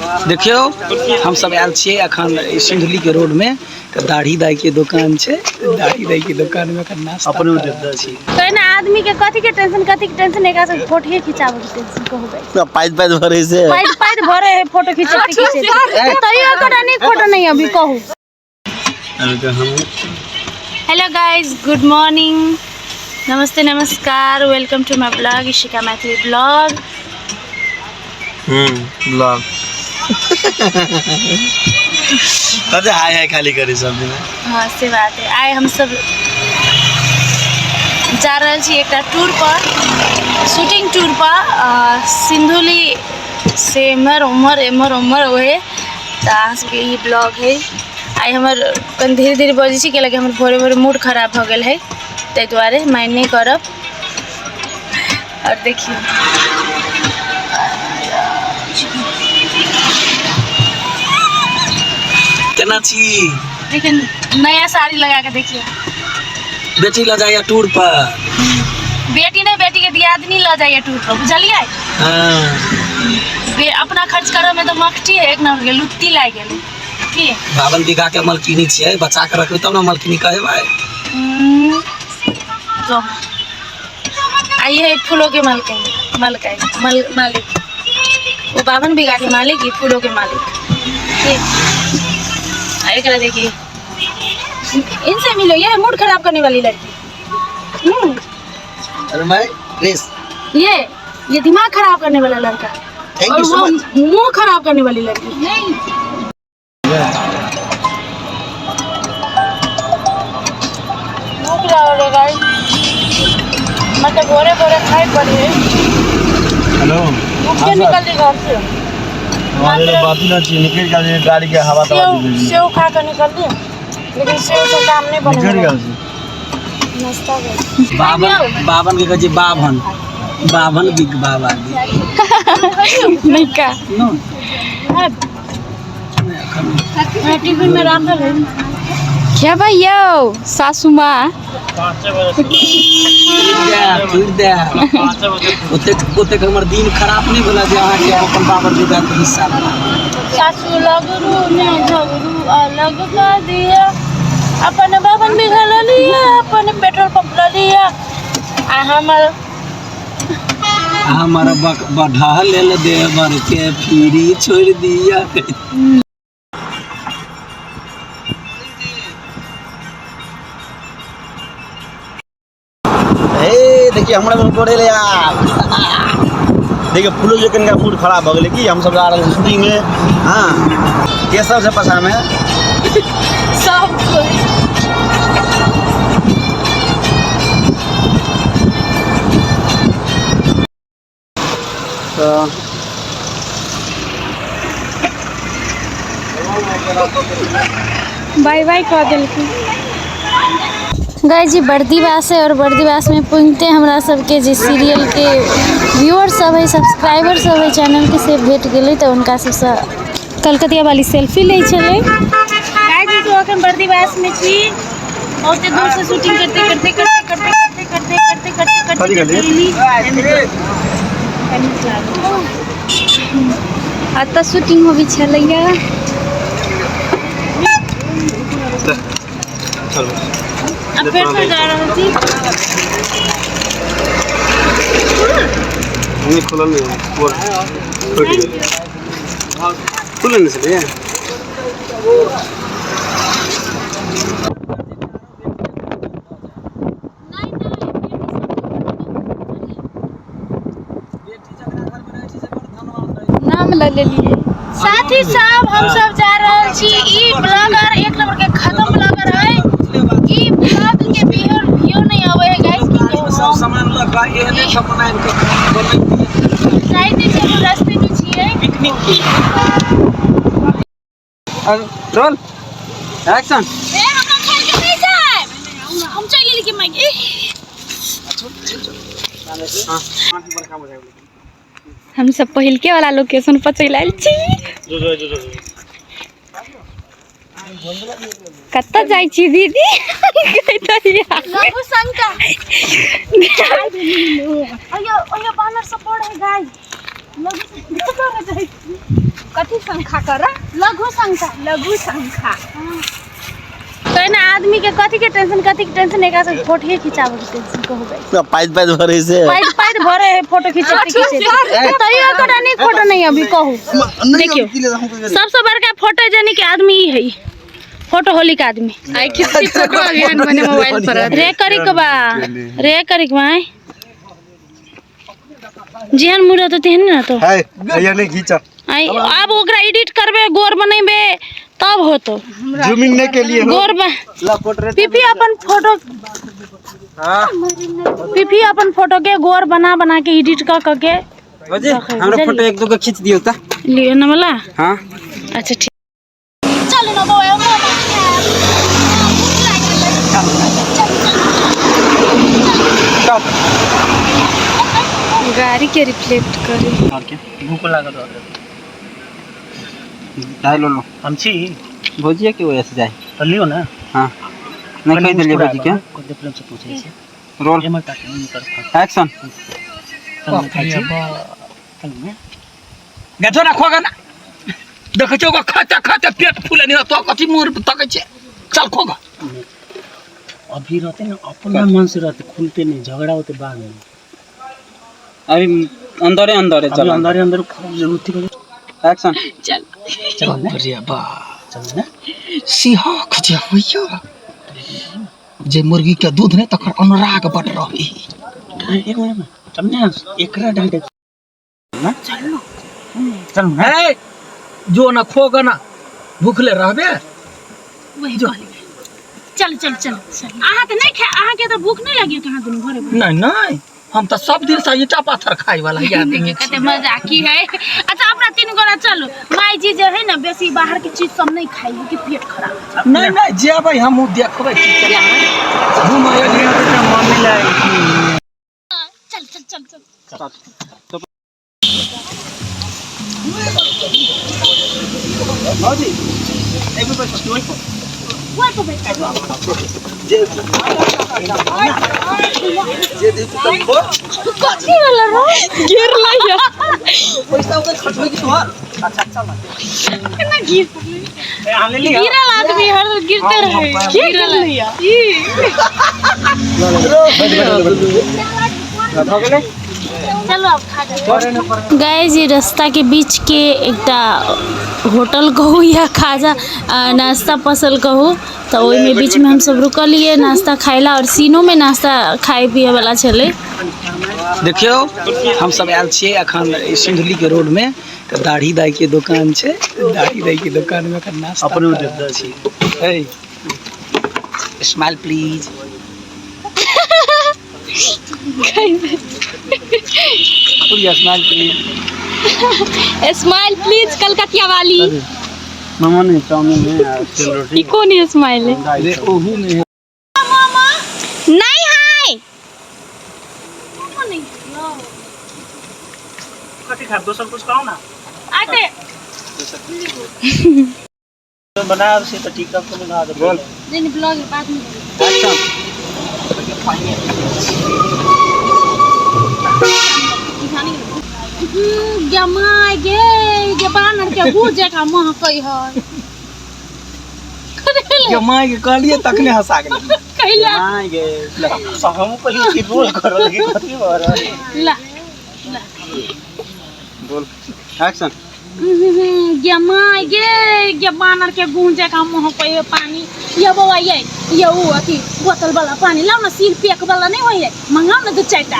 देखियौ हम सब आयल छियै अखन सिंधुली के रोड में, तऽ दाढ़ी दाई के दोकान छै, दाढ़ी दाई के दोकान में अखन नाश्ता अपने कर रहल छी। तहिना आदमी के कथी के टेंशन, कथी के टेंशन, एकरा सब फोटो खिंचाबे के टेंशन कहबै। पाइद पाइद भरे से। पाइद पाइद भरे है फोटो खिंचते खिंचते, तैयो एकटा नीक फोटो नहीं अभी कहू। हेलो गाइस, गुड मॉर्निंग, नमस्ते, नमस्कार, welcome to my blog Ishika Maithili blog. Blog कते हाय हाय खाली करी सब दिन। हाँ से बात है। आइ हम सब जा रहल छी एकटा टूर पर, शूटिंग टूर पर, सिंधुली से एम्हर ओम्हर एम्हर ओम्हर ओहे। तऽ अहाँ सबके ई ब्लॉग है। आइ हमर कनि धीरे धीरे बजै छी, कैलाकि हमर भोरे भोरे मूड खराब भऽ गेल है, ताहि दुआरे माइंड नहि करब। और देखियौ केना छी? लेकिन नया साड़ी लगा के देखियौ। बेटी लऽ जाइया टूर पर। बेटी नहीं, बेटी के दियादनी लऽ जाइया टूर पर, बुझलियै? हाँ। अपना खर्च करऽ में तऽ मखटी है, एक नंबर के लुत्ती लागि गेलै की। 52 बीघा के मलकिनी छियै, बचा के रखबै तब ने मलकिनी कहेबै। तो आ ये है फूलों के मालिक, मालिक, माल, मालिक। वो 52 बीघा के मालिक, ये फूलों के मालिक। ठीक। आ एकरा देखिए, इनसे मिलो, ये मूड खराब करने वाली लड़की। अरे भाई, प्लीज। ये दिमाग खराब करने वाला लड़का। Thank और you so वो मच। मुंह खराब करने वाली लड़की। नहीं। भूख लागल है गाइस, मतलब भोरे भोरे खाए पड़ी है। हेलो। उठ के निकल ली घर से। हमारे बात ही ना चाहिए, निकल गया गाड़ी के हवा तवा सेव दे दी। सेव खा कर निकल ली, लेकिन सेव से काम नहीं बने। निकल गया। नाश्ता कर। बावन, बावन के कहै छै बाभन, बाभन बिग बाबा जी। नहीं का। नो। टिफिन में राखल है। खेबै यौ सासू माँ? फिर दे ओतेक ओतेक हमर दिन खराब नहि भेल जे अहाँके अपन बाबर बीघा के हिस्सा बना। सासू लगरू ने झगरू अलग कर दिया, अपन बावन बीघा ल लिया, अपन पेट्रोल पंप ल लिया, आ हमर हमर बढ़ा लेल देवर के फिरी छोड़ दिया। हे देखिए हमरा में पड़े ले यार। देखिए फूलो जे कनिका मूड खराब भऽ गेलै कि हम सब जा रहल छी शूटिंग में। हाँ, के सब छै पछा में? सब कोई। तऽ बाय बाय कह देलखिन। गाय जी बर्दीवास है, और बर्दीवास में पुनते हमरा सबके जे सीरियल के व्यूअर सब है, सब्सक्राइबर सब है चैनल के, से भेट गेलै तऽ हुनका सबसँ कलकतिया वाली सेल्फी लै छलै। गाय जी तो अखन बर्दीवास में छी, बहुते दूर से शूटिंग करते करते करते करते करते करते करते करते करते कथी कहलियै? एतऽ शूटिंग होबी छलैया। चलो अब फिर से जा रहल छी। नहीं खुलल नहीं है, बोल। फुट गेल। खुलल नहीं छलै? नाम लऽ लेलियै। साथी सब हम सब जा रहल छी। ई ब्लॉगर एक नंबर के खत्म ब्लॉगर है। ई ब्लॉग के बिहर व्यू नहीं आवे है गाइस, की कहू सब हम। सामान लऽ कऽ एहने ठमन आबि कऽ बनैतियै। जाइते छी, हम रास्ते में छियै। पिकनिक के। Roll action. ए हमरा छोड़ के नहीं जाए, हम चलि गेली के मांगे। हम सब पहिलके वाला लोकेशन पर चलि आयल छी। कतऽ जाइ छी दीदी? लघु शंका। अयो अयो बानर सब पड़े है गाइस। लघु शंका जाइ छी। कथी शंखा कर? लघु शंखा। लघु शंखा। तैना आदमी के कथी के टेंशन, कथी के टेंशन, एकरा से फोटो खिंचावे के टेंशन कहू गई। पाइप पाइप भरे से। पाइप पाइप भरे है फोटो खींचते खींचते, तैयो एकटा नीक फोटो नहीं अभी कहू। देखियो सबसे बड़का फोटो जानी के आदमी ई है, फोटो होली के आदमी। आई खिंची फोटो अभियान बने मोबाइल पर। रे करी के बा, रे करी के बा जेहन मुड़ा तो तेहन ना तो है भैया ने खींचा। आई अब ओकरा एडिट करबे, गोर बनेबे तब होतो। जूमिंग नहीं के लिए गोर पीपी अपन फोटो, पीपी अपन फोटो के गोर बना बना के एडिट क क के। बजे हमरा फोटो एक दो के खींच दियो त लियो न वाला। हां अच्छा ठीक, चलो ना बउआ, गाड़ी के रिफ्लेक्ट करे। भूख लागल रहल। जाय लो लो हम छी भौजिया के वजह से जाए तो लियो ना। हां नहीं कह दिलिए भौजी के। कोन प्रेम से पूछै छै। रोल एमर काटे नहीं कर। एक्शन। चल खाइ छी। चल ने गजो ना खोगा ना, देखै छौ ओकरा खाते खाते पेट फूले नहीं तो कथी मुँह तकै छै। चल खोगा। अभी रहते ना अपना मन से रहते, खुलते नहीं, झगड़ा होते बाद में। अभी अंदरे अंदरे चल, अंदरे अंदर खूब जरूरत थी। एक्शन। चल चल ना बा, चल ना सिंह खजे होइया जे मुर्गी के दूध ने तकर अनुराग बड रही। एक मिनट में चल ना, एकरा डांटे ना। चल ना, चल ना। ए जो ना खोगा ना भूखले रहबे। वही चल चल चल चल। अहाँ त नहीं खा, अहाँ के त भूख नहीं लगी कहाँ दुनू घरे? नहीं नहीं, हम तो सब दिन से ईटा पाथर खाए वाला आदमी छी। कते मजाकी है। अच्छा अपना तीन गोरा चलो, माई जी जे है ना बेसी बाहर के चीज सब नहीं खाई कि पेट खराब। नहीं नहीं जेबै हम देखबै की केना घुमै लियो त मम्मी लागी। चल चल चल चल। भौजी एक रुपया सस्ती ओइ पर ओइ पर बैठ जे जे दे तू खो। कथी वाला रो गिर लइया पैसा ओकर खर्च होई कि तोहर? अच्छा चल ना केना गिर गिरल आदमी हर गिरते रहे। गिर लइया चलो अब खा जाओ। गाइस ये रास्ता के बीच के एकटा होटल कहू या खाजा नाश्ता पसल कहू, तो ओहिमे बीच में हम सब रुकलिए नाश्ता खाइला और सीनो में नाश्ता खाए पिए वाला छलै। देखियो हम सब आयल छियै अखन सिंधुली के रोड में, तो दाढ़ी दाई के दुकान छै। दाढ़ी दाई के दुकान में अखन नाश्ता अपने छी। हे smile please. Smile please. Smile please कलकतिया वाली। मामा ने चाउमीन है तेल रोटी। ई कोन स्माइल है? रे ओहू में मामा नहीं है। मामा नहीं कथी खा दोसर कुछ खाओ ना। आटे बनाब से त ठीक को ना दे बोल। नहीं ब्लॉग बाद में। एक्शन। गमाय गे गे बानर के गु जका महकै है। गमाय के कहलिए तखने हंसा गेलै। कैला गमाय गे हम पहिले की रोल करल कि कथी भ रहल। ला ला बोल। एक्शन। गमाय गे गे बानर के गु जका महकै है पानी। ये बौआ ये ये उ अथी बोतल वाला पानी लाओ ना, सील पैक वाला नहीं होय है, मंगाओ ना दो चारटा।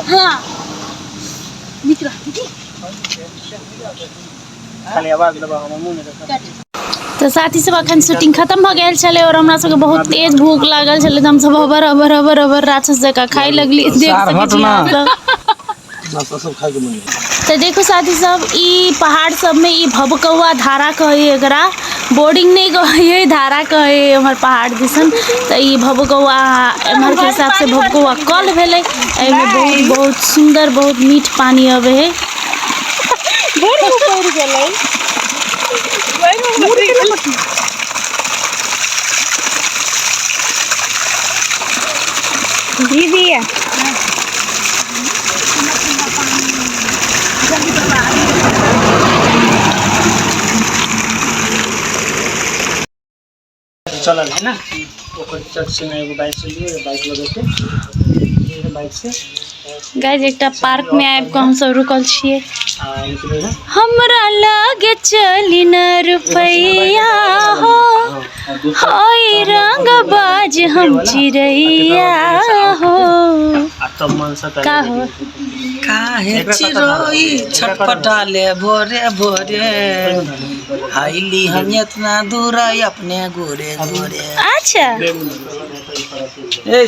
हां निकला जी खाली आवाज दबा हम मुंह में रख। तो साथी सब अखन शूटिंग खत्म भ गेल छलै और हमरा सबके बहुत तेज भूख लागल छलै, त हम सब हबर हबर हबर हबर राक्षस जकाँ खाइ लगली। देख सकै छी अहाँ सब। तो देखो साथी सब ई पहाड़ सब में ई भबकौआ धारा कहै एकरा, बोर्डिंग नहीं कहै, धारा कहै हमर पहाड़ दिसन। तो ई भबकौआ एम्हर के हिसाब से भबकौआ कल भेलै। एहिमे बहुत बहुत सुंदर बहुत मीठ पानी अबै है। दीदी जे चलल है ना, ओकर चर्च से एगो बाइक से लिए, बाइक लगेके बाइक से। गाइस, एकटा पार्क में आबि कऽ हमसब रुकल छियै। आ निकले है। हमरा लगे चली न रुपैया हो, होई रंग बाज हम चिड़ैया हो। आ तब मन से का हो? काहे चिरोई छटपटाले भोरे भोरे, आइली हम इतना दूर अपने गोरे गोरे। अच्छा। ए।